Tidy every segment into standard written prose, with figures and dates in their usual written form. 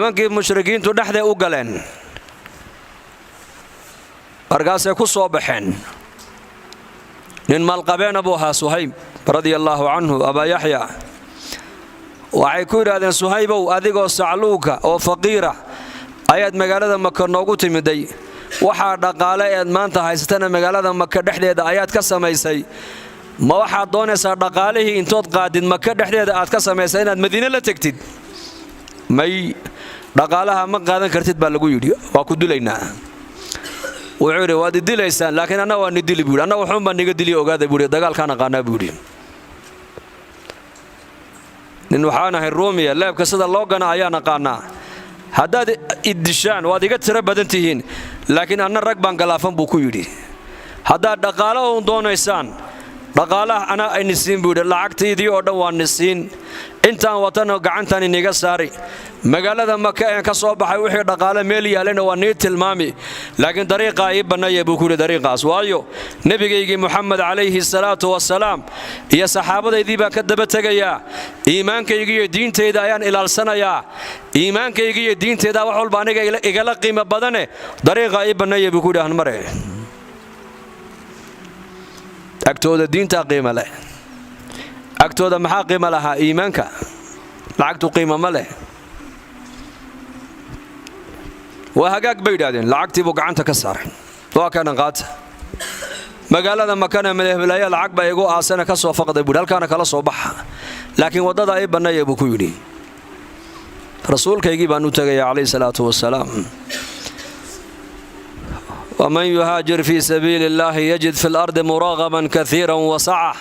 Nimankii mushrikiintu dhexday u galeen, markaasay ku soo baxeen. Nin maalqabeena buu ahaa Suhayb radia allaahu canhu, Abaa Yaxya. Waxay ku yidhaahdeen: "Suhaybow, adigoo sacluuka oo faqiira ayaad magaalada Maka noogu timiday. Waxaa dhaqaale eed maanta haysatana magaalada Maka dhexdeeda ayaad ka samaysay. Ma waxaad doonaysaa dhaqaalihii intood qaadid Maka dhexdeeda aad ka samaysay inaad Madiine la tegtid? May, dhaqaalaha ma qaadan kartid," baa lagu yidhi. "Waa ku dilaynaa." Wuxuu yidhi: "Waad idilaysaan, laakiin anna waa nidili," buu yidhi. "Anna waxuun baa niga diliya, ogaada," buu yidhi. "Dagaalkaan aqaanaa," buu yidhi. "Nin waxaan ahay Ruumiya, leebka sida loo gana ayaan aqaanaa. Haddaad iddishaan, waad iga tiro badan tihiin, laakiin anna rag baan galaafan," buu ku yidhi. "Haddaad dhaqaalo uun doonaysaan, dhaqaalaha anaa ayni siin," buu yidhi. "Lacagtaydii oo dhan waa ni siin, intaan watana gacantaan iniga saari. Magaalada Maka een ka soo baxay wixii dhaqaale meel yaallayna waa nii tilmaami, laakiin dariiqaa ii banneeya," buu ku yidhi. "Dariiqaas, waayo nebigaygii Muxamed calayhi salaatu wasalaam iyo saxaabadaydii baan ka daba tegayaa. Iimaankayga iyo diintayda ayaan ilaalsanayaa. Iimaankayga iyo diintayda wax walba aniga igala qiimo badane. Dariiqaa ii banneeya," buu ku yidhi. Hanmare agtooda diintaa qiimo leh. Agtooda maxaa qiimo lahaa? Iimaanka. Lacagtu qiimo ma leh. "Waa hagaag," bay yidhahdeen. Lacagtii buu gacanta ka saaray: "Waa kanan, qaata. Magaalada Makana madahbelaya lacag baa igu aasana, ka soo faqday," buuhi. "Halkaana kala soo baxa, laakiin waddada ii banneeya," buu ku yidhi. "Rasuulkaygii baan u tegaya calayhi salaatu wasalaam." Waman yuhaajir fii sabiili illaahi yajid fi lardi muraaqaman kaiira wasaca,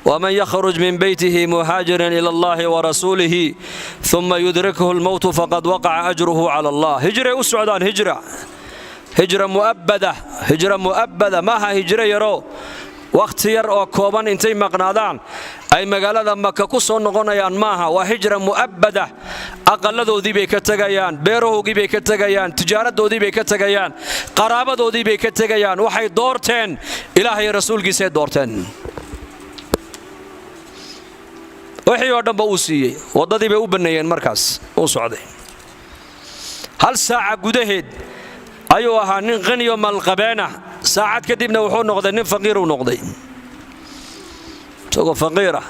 wman yakhruj min beytihi muhaajiran ila allahi warasuulihi uma yudrikhu lmowtu faqad waqaca ajruhu cala allah. Hijray u socdaan, hijra, hijra mu'abbada, hijra mu'abbada. Maaha hijro yaroo wakhti yar oo kooban intay maqnaadaan ay magaalada Maka ku soo noqonayaan, maaha. Waa hijra mu'abbada. Aqalladoodii bay ka tegayaan, beerahoogii bay ka tegayaan, tijaaradoodii bay ka tegayaan, qaraabadoodii bay ka tegayaan. Waxay doorteen Ilaahay rasuulkiisay doorteen. Wixii oo dhanba uu siiyey, waddadii bay u banneeyeen. Markaas uu socday. Hal saaca gudaheed ayuu ahaa nin qaniyo malqabeenah. Saacad kadibna wuxuu noqday nin faqiiruu noqday, isagoo faqiirah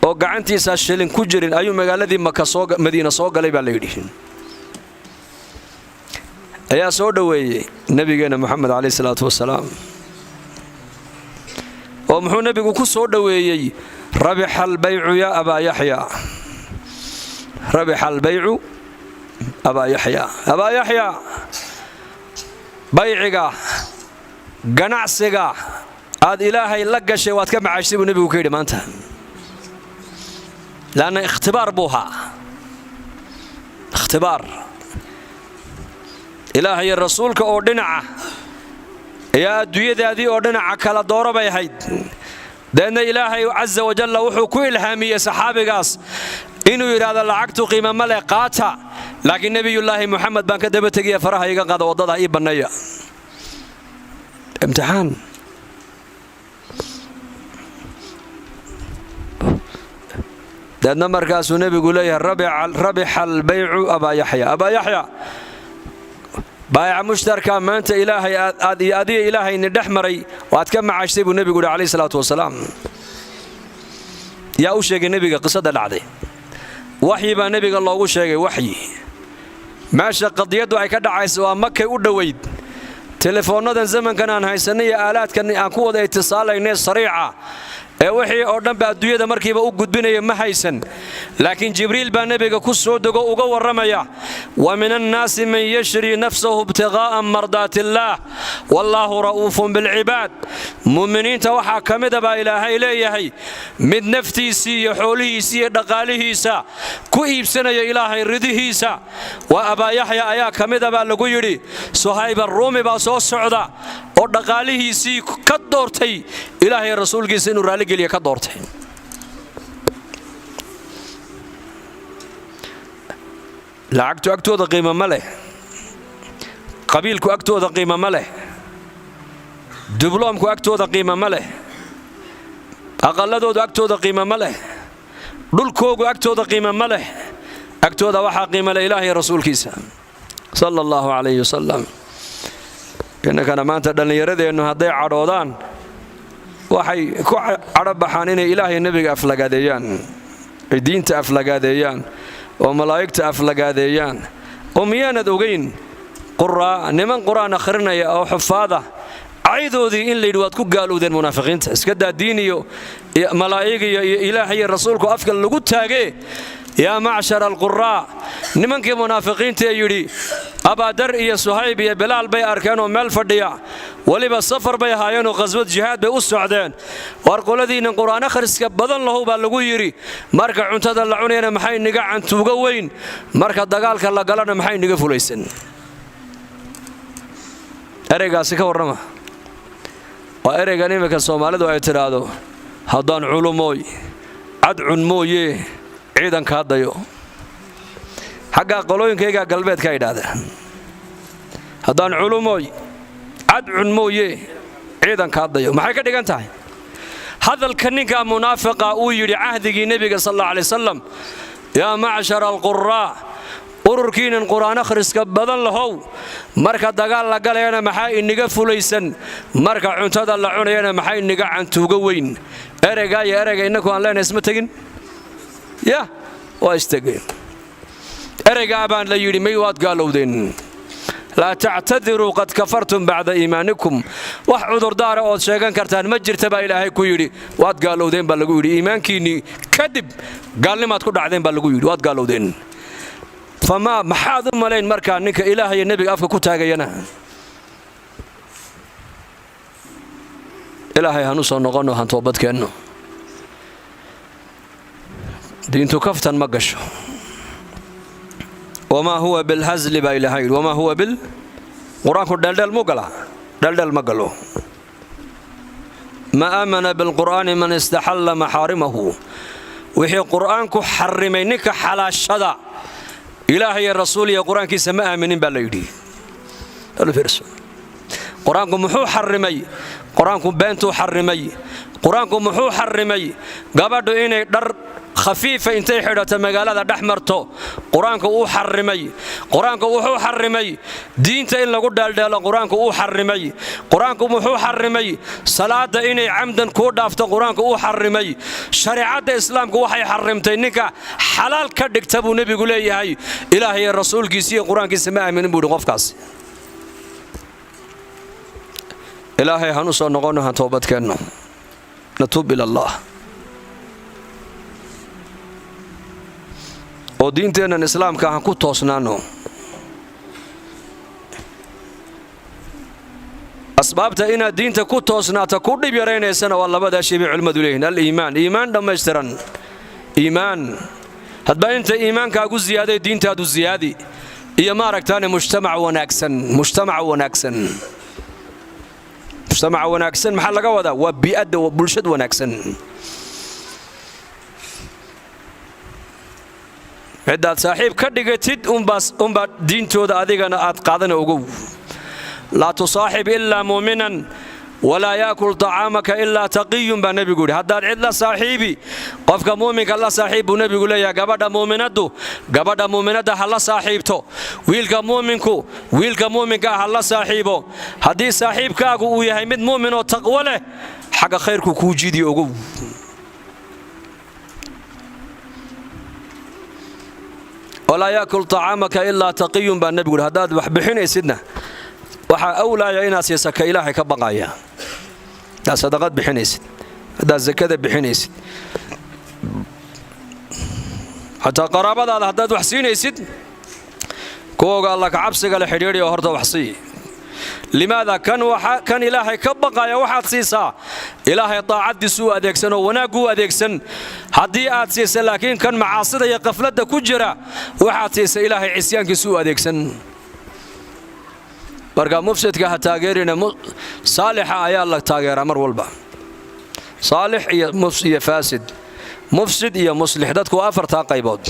oo gacantiisaa shilin ku jirin ayuu magaaladii Maka soo, Madiina soo galay baa la yidhi. Ayaa soo dhoweeyey nebigeenna Moxamed calayh salaatu wasalaam. Oo muxuu nebigu ku soo dhoweeyey? "Rabixa albaycu yaa Abaa Yaxya, rabixa albaycu Abaa Yaxya. Abaa Yaxya, bayciga, ganacsiga aad Ilaahay la gashay waad ka macaashtay," buu nebigu ka yidhi maanta. Laanna ikhtibaar buu ahaa, ikhtibaar. Ilaahay iyo rasuulka oo dhinaca iyo adduunyadaadii oo dhinaca kala dooro bay ahayd. Deedna Ilaahay casa wajalla wuxuu ku ilhaamiyey saxaabigaas inuu yidhaahdo: "Lacagtu qiima ma leh, qaata, laakiin Nebiyullaahi Moxamed baan ka daba tegiya. Faraha iga qaada, waddada ii banneeya." Imtixaan. Deedna markaasuu nebigu leeyahay: "Rabixa albaycu Abaa Yaxya. Abaa Yaxya, baayaca mushtarka maanta Ilaahay aad iyo adiga Ilaahayni dhex maray waad ka macaashtay," buu nebigu yidhi calayhi salaatu wasalaam. Yaa u sheegay nebiga qisada dhacday? Waxyi baa nebiga loogu sheegay, waxyi. Meesha qadiyaddu ay ka dhacaysa waa Makay u dhowayd. Telefoonnadan zamankan aan haysanay iyo aalaadkan aan ku wada itisaalaynay sariica ee wixii oo dhanba adduunyada markiiba u gudbinaya ma haysan, laakiin Jibriil baa nebiga ku soo dego, uga warramaya: "Wa min annaasi man yashrii nafsahu ibtiqaa'a mardaatiillaah, wallaahu ra'uufun bilcibaad." Mu'miniinta waxaa ka mida baa Ilaahay leeyahay mid naftiisii iyo xoolihiisii iyo dhaqaalihiisa ku iibsanaya Ilaahay ridihiisa. Waa Abaa Yaxya ayaa ka mida baa lagu yidhi. Suhayb Aruumi baa soo socda oo dhaqaalihiisii ka doortay Ilaahay rasuulkiisa inuu raalligeliya ka doortay. Lacagtu agtooda qiimo ma leh, qabiilku agtooda qiimo ma leh, dibloomku agtooda qiimo ma leh, aqalladoodu agtooda qiimo ma leh, dhulkoogu agtooda qiimo ma leh. Agtooda waxaa qiimale Ilaah iyo rasuulkiisa sala Allahu calayhi wasalam. Innakana maanta dhallinyaradeennu hadday cadhoodaan, waxay ku cadho baxaan inay Ilaah iyo nebiga aflagaadeeyaan, ay diinta aflagaadeeyaan oo malaa'igta aflagaadeeyaan. Oo miyaanad ogayn quraa, niman Qur-aan akhrinaya oo xufaada caydoodii in layidhi waad ku gaalowdeen munaafiqiinta? Iska daa diin iyo malaa'ig iyo Ilaah iyo rasuulku afka lagu taagee. Yaa macshara alquraa, nimankii munaafiqiinta ee yidhi, Abaadar iyo Suhayb iyo Bilaal bay arkeen oo meel fadhiya, weliba safar bay ahaayeenoo qhaswad jihaad bay u socdeen. War qoladiinnan Qur'aan akhriska badan lahow, baa lagu yidhi, marka cuntada la cunayana maxay niga cantuuga weyn, marka dagaalka la galana maxay niga fulaysan? Ereygaasi ka warrama. Waa ereygan iminka Soomaalidu ay tidhaahdo, haddaan culumooy cadcun mooyee ciidankaa dayo. Xaggaa qolooyinkaygaa galbeedka idhaahda, haddaan culumooy cadcun mooye ciidankaa dayo. Maxay ka dhigan tahay hadalka ninka munaafiqa uu yidhi cahdigii nebiga sal alla alay wasalam? Yaa macshara alquraa, ururkiinan Qur-aan akhriska badan lahow, marka dagaal la galayana maxaa iniga fulaysan, marka cuntada la cunayana maxaa iniga cantuuga weyn? Ereygaa iyo ereyga innaku aan leenahay isma tegin. Yah, waa istegeen. Ereygaa baan la yidhi, may waad gaalowdeen. Laa tactadiruu qad kafartum bacda iimaanikum. Wax cudurdaara ood sheegan kartaan ma jirta, baa Ilaahay ku yidhi. Waad gaalowdeen baa lagu yidhi. Iimaankiinnii kadib gaalnimaad ku dhacdeen baa lagu yidhi, waad gaalowdeen. Famaa maxaad u malayn markaa ninka Ilaah iyo nebiga afka ku taagayana? Ilaahay hanu soo noqonno, han toobadkeenno. Diintu kaftan ma gasho. Wamaa huwa bilhazli, baa Ilaahay yidhi. Wamaa huwa bil Qur-aanku dheeldheel mu galaa? Dheeldheel ma galo. Ma aamana bilqur'aani man istaxalla maxaarimahu. Wixii Qur'aanku xarimay ninka xalaashada, Ilaah iyo rasuul iyo Qur-aankiisa ma aaminin, baa la yidhi. Qur-aanku muxuu xarimay? Qur-aanku beentuu xarimay. Qur-aanku muxuu xarimay? Gabadhu inay dhar khafiifa intay xidhato magaalada dhex marto, Qur-aanku uu xarimay. Qur-aanku wuxuu xarimay diinta in lagu dheeldheelo, Qur-aanku uu xarimay. Qur-aanku muxuu xarimay? Salaada inay camdan kuu dhaafto, Qur-aanku uu xarimay. Shareecadda Islaamku waxay xarimtay ninka xalaal ka dhigta, buu nebigu leeyahay, Ilaah iyo rasuulkiisa iyo Qur-aankiisa ma aaminin, buu yidhi qofkaas. Ilaahay hanu soo noqonno, han toobadkeenno, natuub ila Allah, oo diinteennan Islaamka han ku toosnaanno. Asbaabta inaad diinta ku toosnaata ku dhib yaraynaysana waa labadaa shay bay culimmadu leeyihin: aliimaan, iimaan dhammaystiran. Iimaan hadba inta iimaankaagu ziyaaday, diintaadu ziyaadi. Iyo maaragtaane mujtamac wanaagsan. Mujtamac wanaagsan, mujtamaca wanaagsan maxaa laga wadaa? Waa bii'adda, bulshad wanaagsan. Ciddaad saaxiib ka dhigatid unbaa diintooda adigana aad qaadana. Ogow, laa tusaaxib ilaa muuminan walaa yaakul tacaamaka ilaa taqiyun, baa nebigu yidhi. Haddaad cid la saaxiibi, qofka muuminka la saaxiib, buu nebigu leeyahay. Gabadha muuminaddu gabadha muuminadda ha la saaxiibto, wiilka muuminku wiilka muuminka ha la saaxiibo. Haddii saaxiibkaagu uu yahay mid muumin oo taqwo leh, xagga khayrku kuu jiidiyo. Ogow. Walaa yaakul tacaamaka ilaa taqiyun, baa nebigu yidhi. Haddaad wax bixinaysidna, waxaa awlaaya inaad siisa ka Ilaahay ka baqaya. Haddaad sadaqad bixinaysid, haddaad sakada bixinaysid, xataa qaraabadaada haddaad wax siinaysid, kuwooga Alla kacabsiga la xidhiidhi oo horta wax sii. Limaada? Kan kan Ilaahay ka baqaya waxaad siisaa, Ilaahay daacaddiisu u adeegsan oo wanaaggu u adeegsan. Haddii aad siisa laakiin kan macaasida iyo qafladda ku jira waxaad siisa, Ilaahay cisyaankiisu u adeegsan. Marka mufsidka ha taageerina, saalixa ayaa la taageeraa mar walba. Saalix iyo faasid, mufsid iyo muslix, dadku waa afartaa qaybood.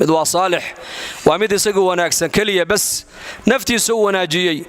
Mid waa saalix, waa mid isagu wanaagsan keliya, bas naftiisa u wanaajiyey.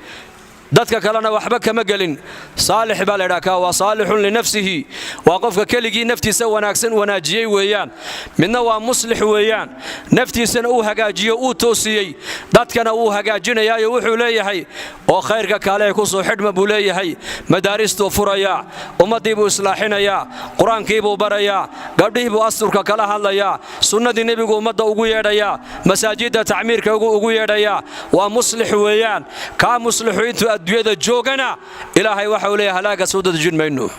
Dadka kalena waxba kama gelin. Saalix baa la ydhaha kaa, waa saalixun linafsihi, waa qofka keligii naftiisa wanaagsan wanaajiyey weeyaan. Midna waa muslix weeyaan, naftiisana uu hagaajiyo, uu toosiyey, dadkana wuu hagaajinayaayo wuxuu leeyahay oo khayrka kaale ku soo xidhma buu leeyahay. Madaaristuu furayaa, ummaddii buu islaaxinayaa, qur-aankii buu barayaa, gabdhihii buu asturka kala hadlayaa, sunnadii nebigu ummadda ugu yeedhayaa, masaajidda tacmiirka ugu yeedhayaa. Waa muslix weeyaan. Kaa muslixu intuu adduunyada joogana Ilaahay waxa uu leeyahay halaaga soo dadejin mayno.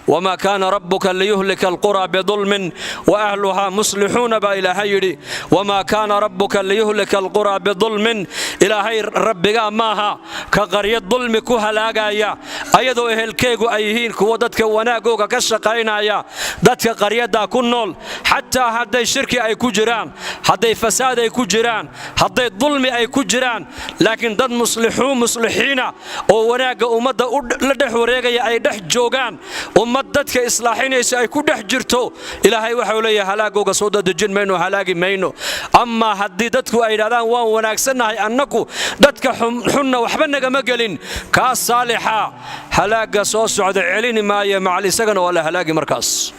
Wamaa kaana rabbuka liyuhlika alquraa bidulmin wa ahluhaa muslixuuna baa Ilaahay yidhi. Wamaa kaana rabbuka liyuhlika alquraa bidulmin. Ilaahay rabbigaa maaha ka qaryo dulmi ku halaagaya ayadoo ehelkeegu ay yihiin kuwa dadka wanaagooga ka shaqaynaya. Dadka qaryaddaa ku nool, xataa hadday shirki ay ku jiraan, hadday fasaad ay ku jiraan, hadday dulmi ay ku jiraan, laakiin dad muslixuun muslixiina oo wanaagga ummadda la dhex wareegaya ay dhex joogaan, ummad dadka islaaxinaysa ay ku dhex jirto, Ilaahay waxau leeyahay halaagooga soo dadejin mayno, halaagi mayno. Amaa haddii dadku ay yidhahdaan waan wanaagsannahay annaku, dadka xunna waxba nagama gelin, kaa saalixa halaagga soo socda celini maayo, macal isagana waa la halaagi markaas.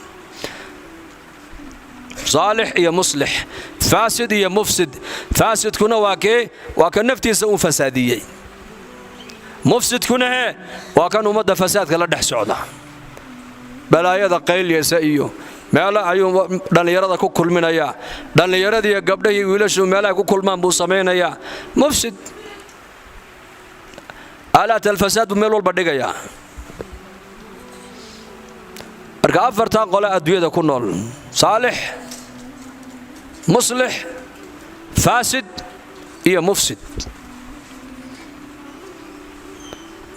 Saalix iyo muslix, faasid iyo mufsid. Faasidkuna waa kee? Waa ka naftiisa uu fasaadiyey. Mufsidkuna hee waa kan ummadda fasaadka la dhex socda, balaayada qaylyaysa iyo meelo ayuu dhallinyarada ku kulminayaa. Dhallinyaradiiyo gabdhahii wiilashu meelahay ku kulmaan buu samaynayaa. Mufsid, aalaat alfasaad buu meel walba dhigayaa. Marka afartan qole adduunyada ku nool: saalix, muslix, faasid iyo mufsid.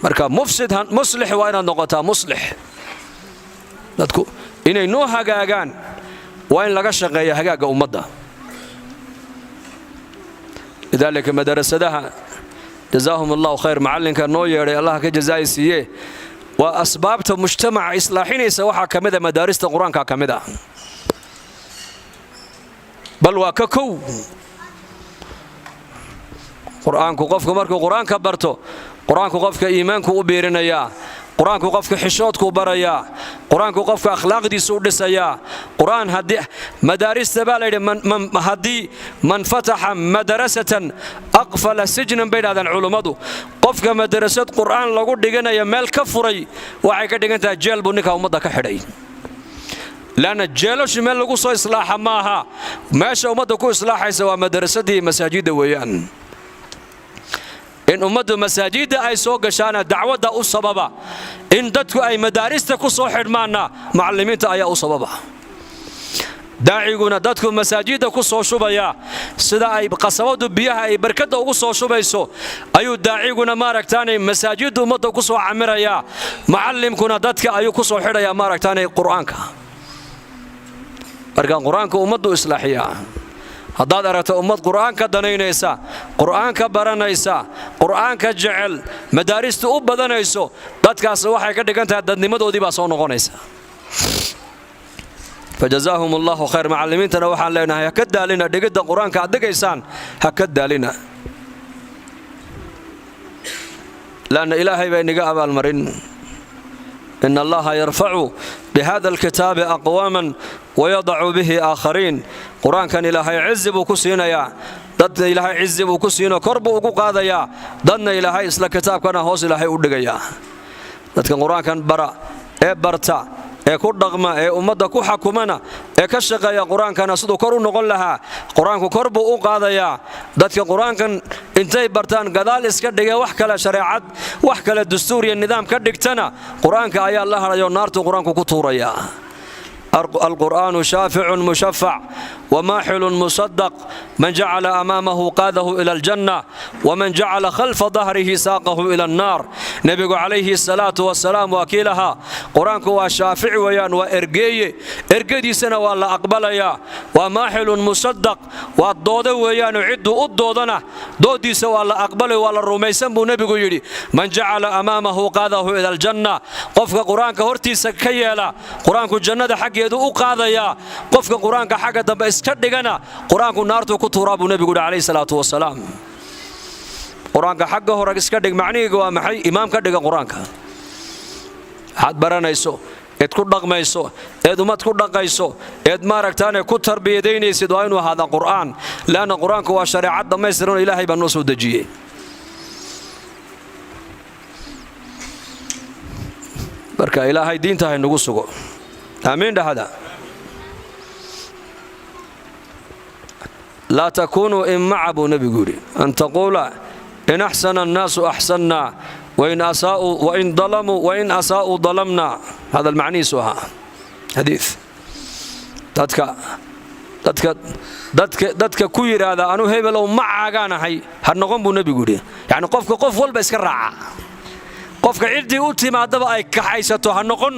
Marka mufsid, muslix waa inaad noqotaa. Muslix, dadku inay noo hagaagaan waa in laga shaqeeya hagaagga ummadda. Lidaalika madarasadaha, jazaahum Allahu khayr, macallinka noo yeedhay Allah ka jazaa'i siiye, waa asbaabta mujtamaca islaaxinaysa. Waxaa ka mida madaarista qur-aanka ka mid ah, bal waa ka kow. Qur-aanku qofku markuu qur-aanka barto, qur-aanku qofka iimaanku u biirinayaa, qur-aanku qofka xishoodkuu barayaa, qur-aanku qofka akhlaaqdiisu u dhisayaa. Qur-aan haddii madaarista baa layidhi haddii man fataxa madarasatan aqfala sijnan bay dhahdaan culummadu. Qofka madarasad qur'aan lagu dhiganaya meel ka furay waxay ka dhigan tahay jeel buu ninkaa ummadda ka xidhay, leanna jeelashu meel lagu soo islaaxa maaha. Meesha ummadda ku islaaxaysa waa madarasadii, masaajidda weeyaan. In ummaddu masaajidda ay soo gashaana dacwadda u sababa, in dadku ay madaarista ku soo xidhmaanna macallimiinta ayaa u sababa. Daaciguna dadku masaajidda ku soo shubaya, sida ay qasabadu biyaha ay barkadda ugu soo shubayso ayuu daaciguna maaragtaanay masaajiddu ummadda ku soo camirayaa. Macallimkuna dadka ayuu ku soo xidhayaa maaragtaanay qur'aanka. Marka qur-aanka ummaddu islaaxiyaa. Haddaad aragto ummad qur'aanka danaynaysa, qur'aanka baranaysa, qur'aanka jecel, madaaristu u badanayso, dadkaas waxay ka dhigan tahay dadnimadoodii baa soo noqonaysa. Fajazaahum Allahu khayr. Macallimiintana waxaan leenahay ha ka daalina dhigidda qur-aanka aad dhigaysaan, ha ka daalina, laanna Ilaahay baa inaga abaalmarin. In Allaha yarfacu bihada alkitaabi aqwaaman wayadacu bihi aakhariin. Qur-aankan Ilaahay cizi buu ku siinayaa dadna, Ilaahay cizi buu ku siinoo kor buu ugu qaadayaa dadna, Ilaahay isla kitaabkana hoos Ilaahay u dhigayaa. Dadkan qur-aankan bara ee barta ee ku dhaqma ee ummadda ku xakumana ee ka shaqeeya qur-aankana siduu kor u noqon lahaa, qur-aanku kor buu u qaadayaa. Dadka qur-aankan intay bartaan gadaal iska dhigee wax kale shareecad, wax kale dastuur iyo nidaam ka dhigtana, qur-aanka ayaa la hadhayoo naartuu qur-aanku ku tuurayaa. Alqur'aanu shaaficun mushafac wamaaxilun musadaq, man jacala amaamahu qaadahu ila aljanna, waman jacala khalfa dahrihi saaqahu ila annaar. Nebigu calayhi salaatu wasalaam waa kii lahaa qur-aanku waa shaafic weeyaan, waa ergeeye, ergadiisana waa la aqbalayaa. Waa maaxilun musadaq, waa doodo weeyaanu, cidduu u doodana doodiisa waa la aqbalay, waa la rumaysan buu nebigu yidhi. Man jacala amaamahu qaadahu ila aljanna, qofka qur-aanka hortiisa ka yeela qur-aanku jannada xaggeedu u qaadayaa, qofka qur-aanka xagga dambe iska dhigana qur-aanku naartuu ku tuuraa buu nebigu yidhi calayhi salaatu wasalaam. Qur-aanka xagga hore iska dhig. Macnihiiga waa maxay? Imaam ka dhiga qur-aanka. Waxaad baranayso eed ku dhaqmayso, eed ummad ku dhaqayso, eed maaragtaane ku tarbiyadaynaysid, waa inuu ahaadaa qur'aan, leanna qur-aanku waa shareecad dhammaystiran oo Ilaahay baa noo soo dejiyey. Marka Ilaahay diinta haynagu sugo. Aamiin dhahada. Laa takuunuu immaca, buu nebigu yidhi, an taquula in axsana annaasu axsannaa wain dalamuu wain asaa'uu dalamna. Hadal macnihiisu ahaa xadiid. Dadka dadka dadka dadka ku yidhaahda anu hebelow macaagaan ahay ha noqon, buu nebigu yidhi. Yacni qofka qof walba iska raaca, qofka ciddii u timaadaba ay kaxaysato ha noqon.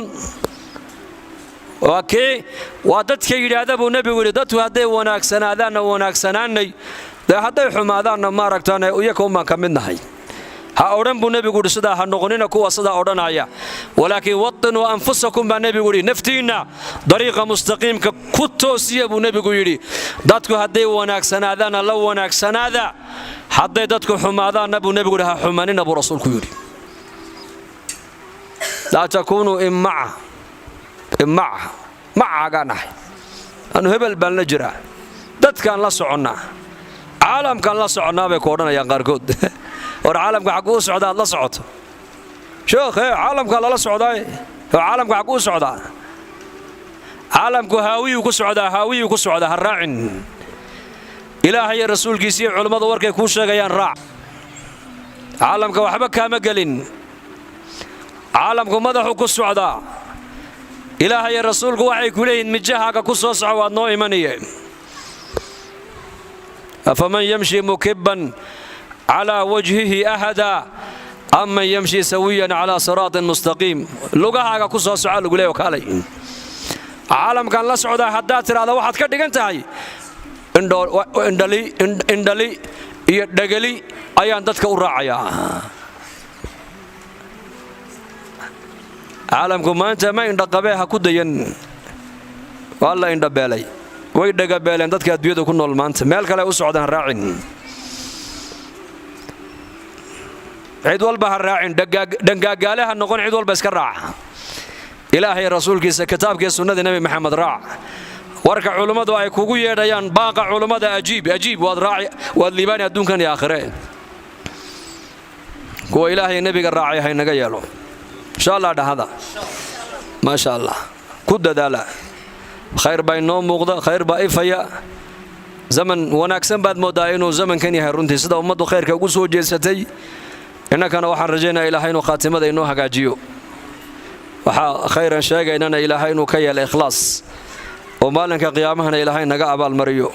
Waa kii, waa dadka yidhaahda, buu nebigu yidhi, dadku hadday wanaagsanaadaanna wanaagsanaanay, dee hadday xumaadaanna maaragtaan iyaka unbaan ka mid nahay, ha odhan, buu nebigu yidhi. Sidaa ha noqonina kuwa sidaa odhanaya. Walaakiin watinuu anfusakum, baa nebigu yidhi, naftiinna dariiqa mustaqiimka ku toosiya, buu nebigu yidhi. Dadku hadday wanaagsanaadaanna la wanaagsanaada, hadday dadku xumaadaanna, buu nebigu yidhi, ha xumanina, buu rasuulku yidhi. Laa takuunuu immaca. Immaca, macaagaan ahay anu, hebel baan la jiraa, dadkaan la soconnaa, caalamkaan la soconnaa, bay ku odhanayaan qaarkood. War caalamka xagguu u socdaa aad la socoto, sheekhe? Caalamkaa lala socdaaye, caalamka xagguu u socdaa? Caalamku haawiyuu ku socdaa, haawiyuu ku socdaa. Ha raacin. Ilaahay iyo rasuulkiisiiyo culummadu warkay kuu sheegayaan raac. Caalamka waxba kaama gelin. Caalamku madaxu ku socdaa. Ilaahay iyo rasuulku waxay ku leeyihin mijahaaga ku soo soco, waad noo imanaye. Afaman yamshi mukibban calaa wajhihi ahadaa aman yamshi sawiyan calaa siraatin mustaqiim? Lugahaaga ku soo soca lagu leeyo. Kaalay, caalamkan la socdaa haddaad tidhahda, waxaad ka dhigan tahay indhali iyo dhegeli ayaan dadka u raacayaa. Caalamku maanta ma indhaqabee, ha ku dayan. Waa la indhabeelay, way dhagabeeleen dadka adduunyada ku nool maanta. Meel kale u socdaan ha raacin, cid walba ha raacin, dhangaagaale ha noqon, cid walba iska raaca. Ilaahay, rasuulkiisa, kitaabkiiyo sunnadii Nebi Maxamed raac. Warka culummadu ay kugu yeedhayaan, baaqa culummada ajiib, ajiib, waad raaci, waad liibaani adduunkan iyo aakhire. Kuwa Ilaahay nebiga raacay haynaga yeelo, insha Allah. Dhahada maasha Allah. Ku dadaala. Khayr baa inoo muuqda, khayr baa ifaya. Zaman wanaagsan baad mooddaa inuu zamankan yahay runtii, sida ummaddu khayrka ugu soo jeesatay. Innakana waxaan rajaynaya Ilaahay inuu khaatimada inoo hagaajiyo. Waxaa khayran sheegaynana Ilaahay inuu ka yeela ikhlaas, oo maalinka qiyaamahana Ilaahay naga abaalmariyo.